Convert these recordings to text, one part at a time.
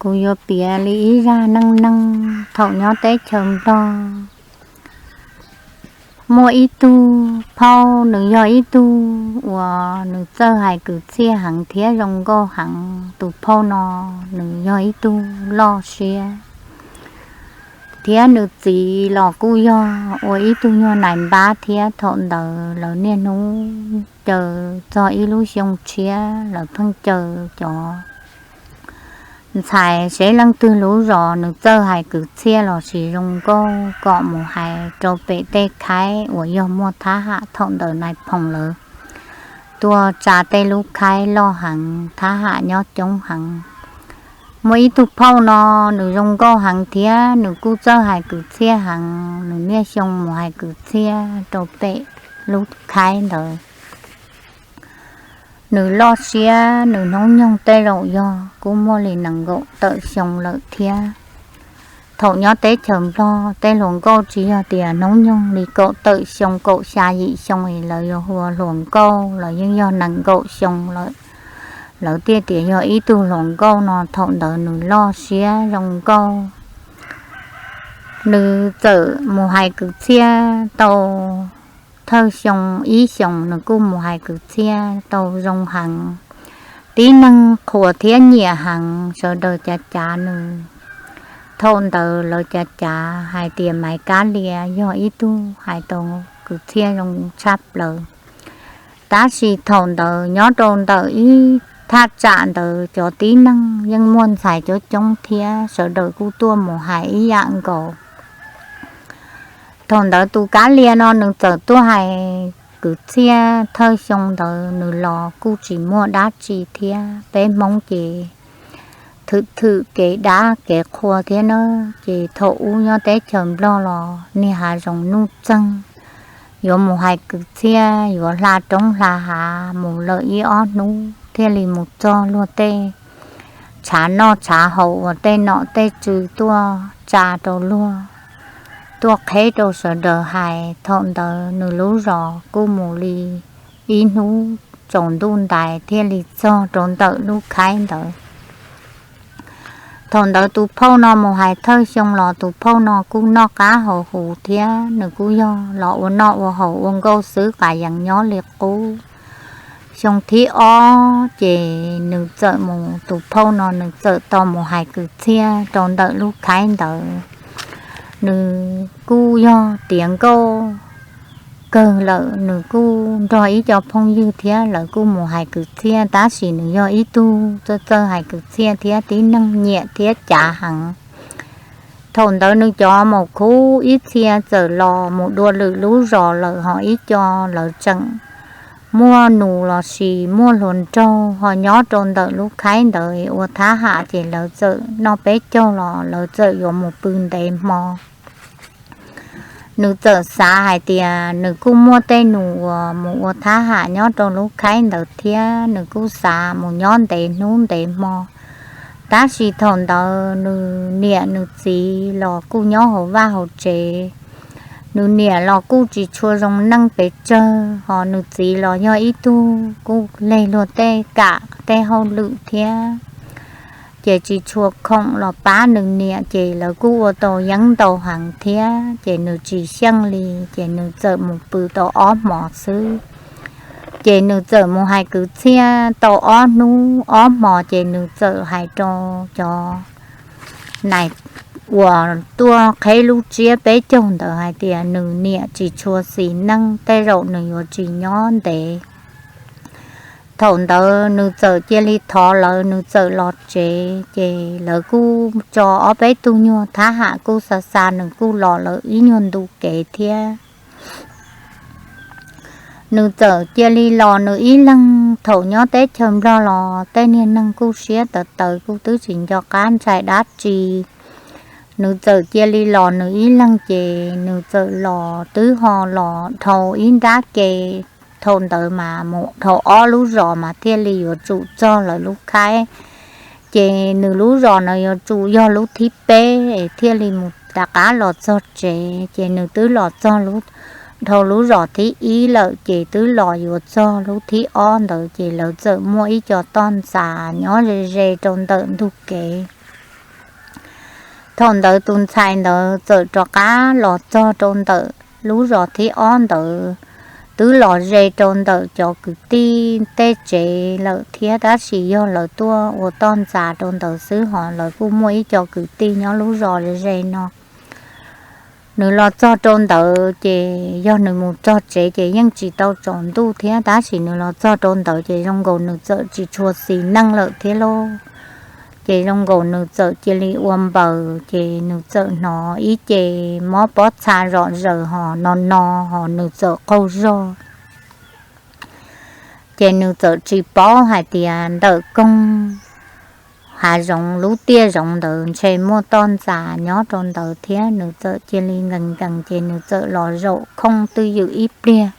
Kuv yuav piav li ib zaj neej neeg thaum nyob teb chaws Nplog. Muaj ib tug phauj, nws yog ib tug uas nws txawj hais kwv txhiaj heev thiab zoo nkauj heev. Tus phauj no nws yog ib tug loj siab, thiab nws txiv los kuj yog ua ib tug nyuag nais npab thiab. Thaum ntawd lawv niaj hnub caw txog ib lub xyoo tshiab, lawv pheej caw cov ntxhais seb leej twg lub zos nws txawj hais kwv txhiaj los sis zoo nkauj kom mus hais rau pem tej khaib uas yog muaj thab ham thaum ntawd nais phoom lawv tuaj tsa tej lub khaib loj heev, thab ham nyob coob heev. Muaj ib tug phauj no, nws zoo nkauj heev thiab nws kuj txawj hais kwv txhiaj heev, nws niaj xyoo mus hais kwv txhiaj rau pem lub khaib ntawd. Nws loj siab, nws hnub nyoog tej zaum yog kuj muaj li nees nkaum tawm xyoo lawm thiab. Thaum nyob teb chaws Nplog tej hluas nkauj tsis yog tias hnub nyoog li kaum tawm xyoo, kaum xya yim xyoo es lawv yuav hu ua hluas nkauj, lawv yeej yog nees nkaum xyoo lawm, lawv thiaj tias yog ib tug hluas nkauj no. Thaum ntawd nws loj siab zoo nkauj, nws txawm mus hais kwv txhiaj tau thawj xyoo, ib xyoos nws kuj mus hais kwv txhiaj tau zoo heev. Tib neeg qhuas thiab nyiam heev, sawv daws cav cav nws. Thaum ntawd lawv cav cav hais tias Maiv Kab Lia yog ib tug hais tau kwv txhiaj zoo tshaj plaws. Tab sis thaum ntawd nyob rau ntawm ib thaj tsam ntawd cov tib neeg yeej muaj ntxhais coob coob thiab, sawv daws kuj tuaj mus hais ib yam nkaus. Thaum ntawd tus Kab Lia no nws txawm tuaj hais kwv txhiaj thawj xyoo ntawd nws los kuj tsis muaj dab tsi thiab. Peb Hmoob ces thwm thwm kev dab kev qhua thiab na, ces thaum ub nyob teb chaws Nplog los niag hav zoov nuj txeeg, yuav mus hais kwv txhiaj yuav hla roob hla hav mus lawm ib ob hnub thiaj li mus txog luag tej tshav noj tshav haus uas tej nom tej tswv tuaj tsa rau luag, tuaj qheb rau sawv daws hais. Thaum ntawd nws lub zos kuj mus li ib hnub tsaus ntuj ntais thiaj li txog rau ntawm lub khaib ntawd. Thaum ntawd tus phauj no mus hais thawj xyoo los tus phauj no kuj noj qab haus huv thiab, nws kuj yog los ua noj ua haus ua nkauj xwb, qas yees nyob li qub. Xyoo thib ob ces nws txawm mus, tus phauj no nws txawm tau mus hais kwv txhiaj rau ntawm lub khaib ntawd. Nws kuj yog tiav nkauj kawg lawm, nws kuj nrog ib co phooj ywg thiab lawv kuj mus hais kwv txhiaj, tab sis nws yog ib tug txawj txawj hais kwv txhiaj thiab tib neeg nyiam thiab cav heev. Thaum ntawd nws cov maum khub ib txhia txawm los mus dua lwm lub zos lawm, ho ib co lawv tseem muaj nus los sis muaj hluas nraug ho nyob rau ntawm lub khaib ntawd ua thab ham, ces lawv txawm noj peb caug los lawv txawm yuav mus pw ntev hmo. Nws txawm xav hais tias nws kuj muaj tej nus uas mus ua thab ham nyob rau lub khaib ntawd thiab, nws kuj xav mus nyob ntev hnub ntev hmo. Tab sis thaum ntawd nws niam nws txiv los kuj nyob hauv vaj hauv tsev. Nws niam los kuj tsis tshua zoo neej pes tsawg, ho nws txiv los yog ib tug kuj leg luag tej kam tej hauj lwm thiab, ces tsis tshua khoom los pab nws niam, ces lawv kuj ua tau yeeb ntau heev thiab, ces nws tsis xyeej li, ces nws txawm mus pw tau ob hmos xwb. Ces nws txawm mus hais kwv txhiaj tau ob hnub ob hmos, ces nws txawm hais rau cov nais uas tuaj qheb lub tsiab peb caug ntawd hais tias nws niam tsis tshua xis neej, tej zaum nws yuav tsis nyob ntev. Thaum ntawd nws txawm cia li thov lawv, nws txawm los tsev, ces lawv kuj tso ob peb tug nyuag thab ham kuj xa xa nws kuj los lawm ib nyuag ntu kev thiab. Nws txawm cia li los nws ib leeg. Thaum nyob teb chaws Nplog los tej niag neeg kuj siab tawv tawv, kuj twb tsis nco qab ntshai dab tsi. Nws txawm cia li los nws ib leeg, ces nws txawm los twb ho los dhau ib nrab ke. Thaum ntawd mas mus dhau ob lub zos mas thiaj li yuav tsum txog lawv lub khaib. Ces nws lub zos no yuav tsum yog lub thib peb es thiaj li mus rov qab los txog tsev, ces nws twb los txog lub, dhau lub zos thib ib lawm, ces twb los yuav txog lub thib ob ntawd, ces lawv txawm muaj ib co toj ntxas nyob ze ze rau ntawm ntug kev. Thaum ntawd tus ntxhais ntawd txawm rov qab los txog rau ntawm lub zos thib ob ntawd, twb los ze rau ntawm cov kwv tij tej tsev lawm thiab, tab sis yog lawv tuaj ua toj ntxas rau ntawd xwb, hos lawv kuj muaj ib co kwv tij nyob lub zos ze no. Nws los txog rau ntawd ces yog nws mus txog tsev ces yeej tsis tau tsaus ntuj thiab, tab sis nws los txog rau ntawd ces zoo nkaus nws txawm tsis tshua xis neej lawm thiab lauj. Ces zoo nkaus nws txawm cia li ua npaws, ces nws txawm hnov ib ce mob pob txha zom zaws hos no no, hos nws txawm qaug zog. Ces nws txawm tsis paub hais tias ntawm koog hav zoov lub tiaj zoov ntawd ntshe muaj toj ntxas nyob rau ntawd thiab, nws txawm cia li nkees nkees ces nws txawm los zaum khooj twj ywm ib pliag.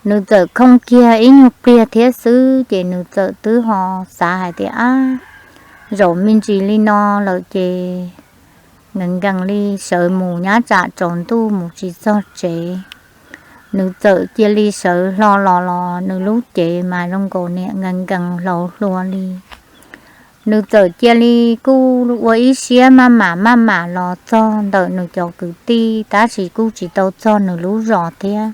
Nws txawm khooj kiag ib nyuag pliag thiab xwb ces nws txawm twb ho xav hais tias, ab, zaum me ntsis li no lawm ces nkees nkees li sawv mus nyab tsam tsaus ntuj mus tsis txog tsev. Nws txawm cia li sawv hlo los los nws lub cev mas zoo nkaus niam nkees nkees hlauv hlua li. Nws txawm cia li kuj ua ib siab maj mam maj mam los txog ntawm nws cov kwv tij, tab sis kuj tsis tau txog nws lub zos thiab.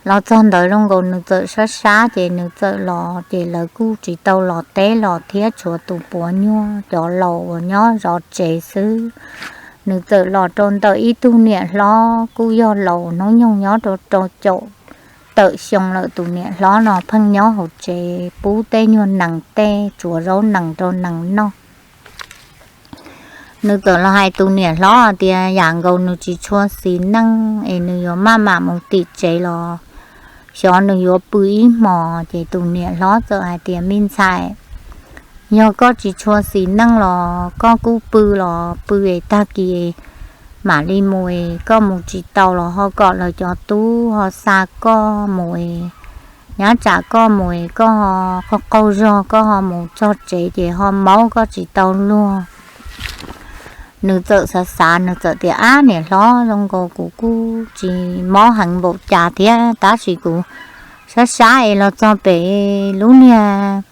Los txog ntawd zoo nkaus nws txawm sab sab ces nws txawm los, ces lawv kuj tsis tau los teb los thiab, tshuav tus puav nyuag cov laus uas nyob zov tsev xwb. Nws txawm los rau ntawm ib tug niam hlob kuj yog laus hnub nyoog nyob rau rau caum tawm xyoo lawm, tus niam hlob no pheej nyob hauv tsev pub tej nyuag nees tej tsuav zaub nees rau nees noj. Nws txawm los hais tus niam hlob tias yam nkaus nws tsis tshua xis neej es nws yuav maj mam mus tim tsev los xyov nws yuav pw ib hmos. Ces tus niam hlob txawm hais tias me ntxhais, yog koj tsis tshua xis neej los koj kuj pw los pw es tag kis mam li mus es, koj mus tsis tau los ho kom lawv cov tub ho xa koj mus es, nyab tsam koj mus es koj ho qaug qaug zog koj ho mus txog tsev ces ho maub koj tsis tau luag. Nws txawm xav xav nws txawm tias ab niam hlob, zoo nkaus kuv kuj tsis mob heev npaum cas thiab, tab sis kuv sab sab es los txog pem lub niag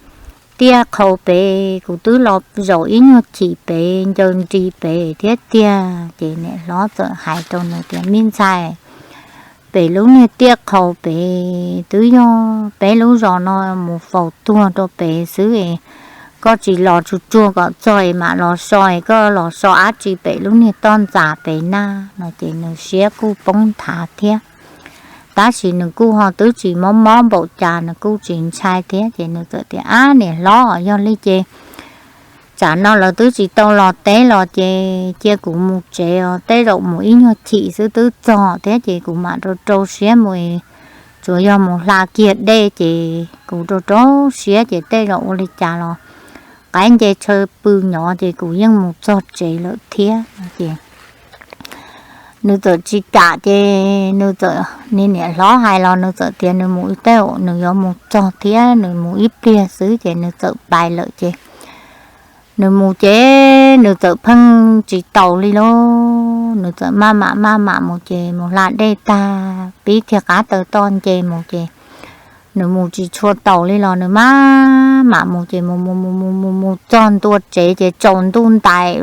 tiaj qhau pem, kuv twb los zaum ib nyuag chim pem ncaws nrig pem thiab tiag. Ces niam hlob txawm hais rau nws tias me ntxhais, pem lub niag tiaj qhau pem twb yog peb lub zos no mus faus tuag rau pem xwb es, koj tsis los tsuag tsuag kom txog es mam los so es koj los so dab tsi pem lub niag toj ntxas pem na no. Ces nws siab kuj poob nthav thiab, tab sis nws kuj ho twb tsis mob mob npaum cas nws kuj tsis ntshai thiab. Ces nws txawm tias ab niam hlob, yog li ces tsam no lawv twb tsis tau los teb los ces cia kuv mus tsev os, tej zaum mus ib nyuag chim xwb twb txog thiab ces kuv mam rau rau siab mus, tsuas yog mus hla kiag dej ces kuv rau rau siab ces tej zaum ua li cas los qaib nce tshaw pw nyob ces kuv yeej mus txog tsev lawm thiab. Ces nws txawm tsis kam ces nws txawm, niam hlob hais los nws txawm tias nws mus ib teb nws yuav mus txog thiab, nws mus ib pliag xwb ces nws txawm pais lawm. Ces nws mus ces nws txawm pheej tsis taus li lauj, nws txawm maj mam maj mam mus ces mus hla dej tag pib kiag qab taw toj nce mus ces nws mus tsis tshua taus li los nws maj mam mus ces mus mus mus mus mus mus txog ntua tsev ces tsaus ntuj ntais,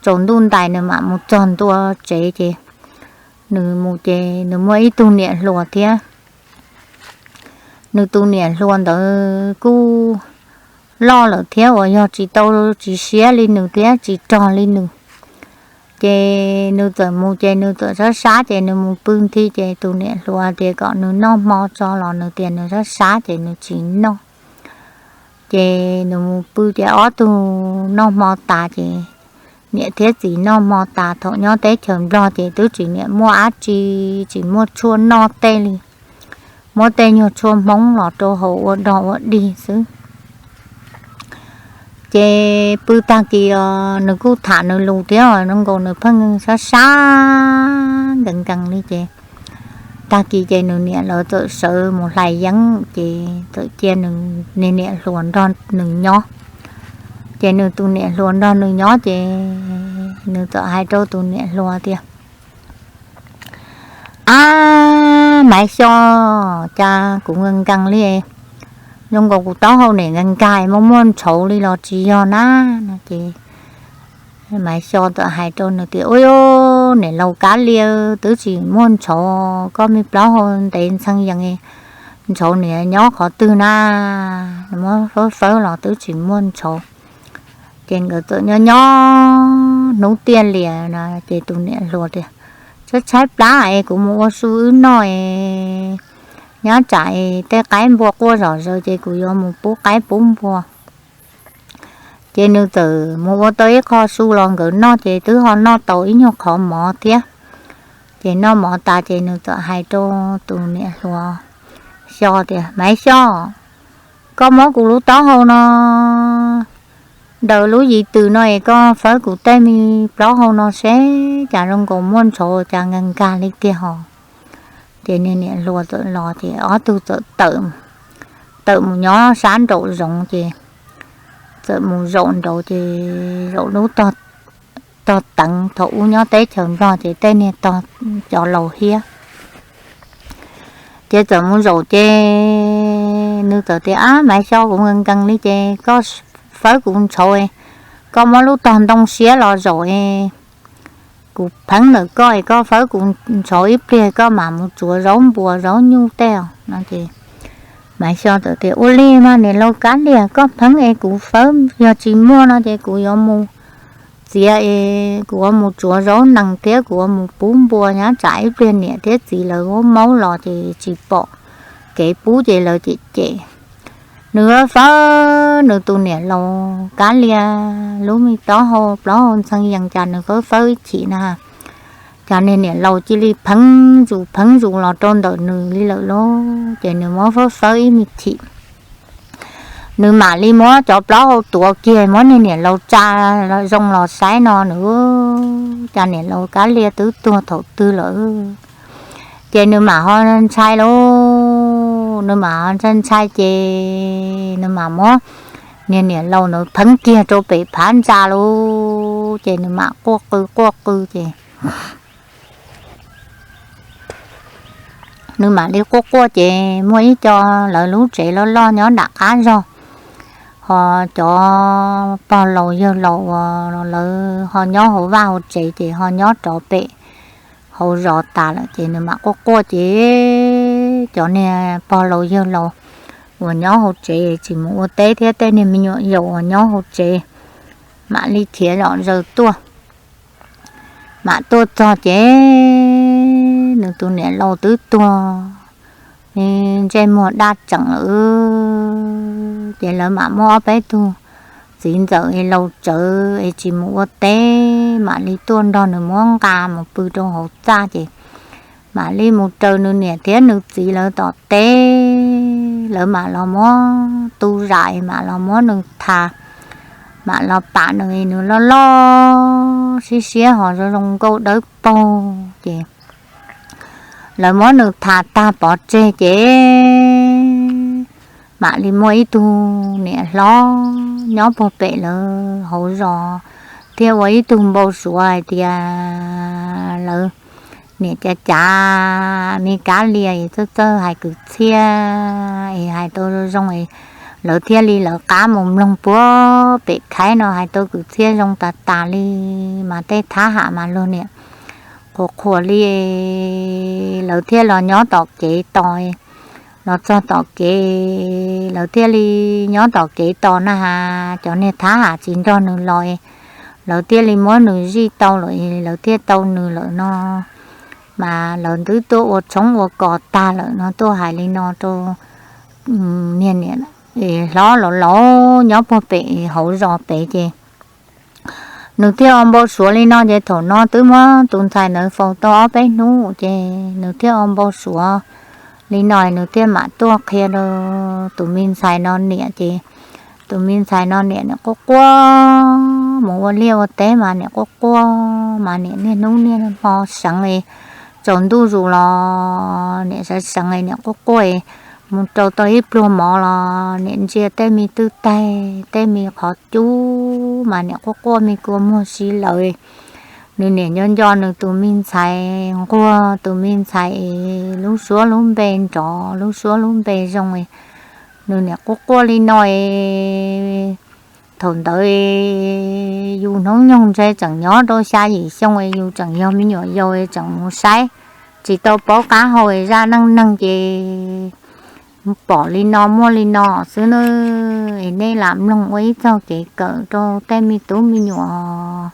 tsaus ntuj ntais nws mam mus txog ntua tsev ces nws mus ces nws muaj ib tug niam hluas thiab. Nws tus niam hluas ntawd kuj loj lawm thiab uas yog tsis tau tsis siab li nws thiab tsis rog li nws. Ces nws txawm mus ces nws txawm sab sab ces nws mus pw nthi ces tus niam hluas tias kom nws noj hmo tso los nws tias nws sab sab ces nws tsis noj. Ces nws mus pw ces ob tug noj hmo tas ces niam thiab txiv noj hmo tas, thaum nyob teb chaws Nplog ces twb tsis niam muaj dab tsi, tsis muaj tshuaj noj tej li, muab tej nyuag tshuaj Hmoob los rau haus ua dog ua dig xwb. Ces pw tag kis os nws kuj tham nws lus thiab zoo nkaus nws pheej sab sab nkees nkees li ces tag kis ces nws niam lawv txawm sawv mus hlais yeeb ces txawm cia nws niam hluas nrog nws nyob. Ces nws tus niam hluas nrog nws nyob ces nws txawm hais rau tus niam hluas tias, ab, Maiv Xyo, cas kuv nkees nkees li, zoo nkaus kuv taub hau nim nkees nkees muaj muaj ntshauv li los tsis yog na no ces Maiv Xyooj txawm hais rau nws tias, Ua, niam laus Kab Lia, twb tsis muaj ntshauv, koj me plaub hau ntev ntxhee yees, ntshauv niam nyob qhov twg na? Muab fawb fawb los twb tsis muaj ntshauv. Ces nkawd txawm nyob nyob hnub tiaj lias no ces tus niam hluas tias, Tshaib tshaib plab es kuv mus ua su wb noj es, nyob tsam es tej qaib npua quaj zom zaws ces kuv yuav mus pub qaib pub npua. Ces nws txawm mus ua tau ib qho su los nkawd noj ces twb ho noj tau ib nyuag qhov mov thiab. Ces noj mov tas ces nws txawm hais rau tus niam hluas Xyooj tias, Maiv Xyooj, koj muab kuv lub taub hau no daws lub yim twm no es koj fawb kuv tej me plaub hau no seb cas zoo nkaus muaj ntshauv cas nkag nkag li tiag hos. Ces niag niam hluas txawm los ces ob tug txawm tawm mus nyob sab nraum zoov ces txawm mus zaum nraud ces zaum lub tog teev, thaum ub nyob teb chaws Nplog ces tej niag tog cov laus hiab. Ces txawm mus zaum ces nws txawm tias, Ab, Maiv Xyooj, kuv nkees nkees li ces koj fawb kuv ntshauv, koj muab lub tog ntoo siab los zaum es kuv pheeb ntawm koj es koj fawb kuv ntshauv ib pliag koj mam mus tsuav zaub npua zaub nyuj tej os no ces Maiv Xyooj txawm tias, Ua li mas niam laus Kab Lia, koj pheeb es kuv fawb yog tsis muaj no ces kuv yuav mus txiav es kuv yuav mus tsuav zaub nees thiab kuv yuav mus pub npua nyob tsam ib pliag niam thiab txiv lawv maub los ces tsis pom kev pub ces lawv cem cem. Nws fawb fawb nws tus niam laus Kab Lia lub me taub hau plaub hau ntxhee yees cas nws fawb fawb ib chim na, cas niag niam laus cia li pheeb zus pheeb zus los rau ntawm nws li lawm lauj. Ces nws muab fawb fawb ib me chim, nws mam li muab cov plaub hau tuav kiag muab niag niam laus tsa zoo los saib no nws, cas niam laus Kab Lia twb tuag thaum twg lawm. Ces nws mam ho ntshai lauj, nws mam ho ntshai ntshai ces nws mam muab niag niam laus nws pheeb kiag rau pem phab ntsa lauj. Ces nws mam quaj qw quaj qw ces nws mam li quaj quaj ces muaj ib co lawv lub tsev loj loj nyob nram qab zog, ho cov pog laus yawg laus uas lawv ho nyob hauv vaj hauv tsev ces ho nyob rov pem hauv zos tas lawm ces nws mam quaj quaj ces cov niag pog laus yawg laus uas nyob hauv tsev tsis mus ua teb thiab tej niag me nyuam yaus uas nyob hauv tsev mam li khiav zom zaws tuaj. Mam tuaj txog ces nws tus niam laus twb tuag ntsej muag daj tseem lawm. Ces lawv mam muab ob peb tug txiv ntxawm es laus tsawv es tsis mus ua teb mam li tuaj nrog nws muab nqa mus pw rau hauv txaj ces mam li mus raws nws niam thiab nws txiv lawv tom teb. Lawv mam los muab tu zam es mam los muab nws tham, mam los pam nws es nws loj loj siab siab ho zoo zoo nkauj dawb paug ces lawv muab nws tham tag pov tseg ces mam li muaj ib tug niam hlob nyob puag pem lawv hauv zos thiab ua ib tug npau suav hais tias lawv niam cav cav me Kab Lia es txawj txawj hais kwv txhiaj es hais tau zoo zoo es lawv thiaj li lawv qab mus mloog puag pem khaib no hais tau kwv txhiaj zoo tas tas li. Mas tej thab ham mas luag niam qhuas qhuas li, lawv thiaj los nyob tom kev tos, los txog tom kev lawv thiaj li nyob tom kev tos na has, cov niag thab ham tsis nrog nws los, lawv thiaj li muab nws zij tau lawm, lawv thiaj tau nws lawm no. Mas lawv twb tuaj ua tshoob ua kos tag lawm no tuaj hais li no rau niag niam hlob laus laus nyob puag pem hauv zos pem ces nws thiaj ua npau suav li no ces thaum no twb muab tus ntxhais ntawd faus tau ob peb hnub ces nws thiaj ua npau suav li no, nws thiaj mam tuaj qhia rau tus me ntxhais no niam ces tus me ntxhais no niam nim quaj quaj, mus ua liaj ua teb mas nim quaj quaj, mas nim niaj hnub niaj hmo seev, tsaus ntuj zus los nim seev seev, nim quaj quaj, mus rau tau ib pluag mov los nim ntsia tej me twj taig tej me qhov cub mas nim quaj quaj me kua muag si lawm. Nws nim nco nco nws tus me ntxhais nquag, tus me ntxhais lub suab lub npe nrov, lub suab lub npe zoo, nws nim quaj quaj li no es Thaum ntawd yus hnub nyoog ntshe tseem nyob rau xya yim xyoo, yus tseem yog me nyuam yaus tseem mus saib, tsis tau paub qab hau zaj neej neeg ces pom li no muaj li no xwb na. Es nej lam mloog ua ib txog kev kawm rau tej me tub me nyuam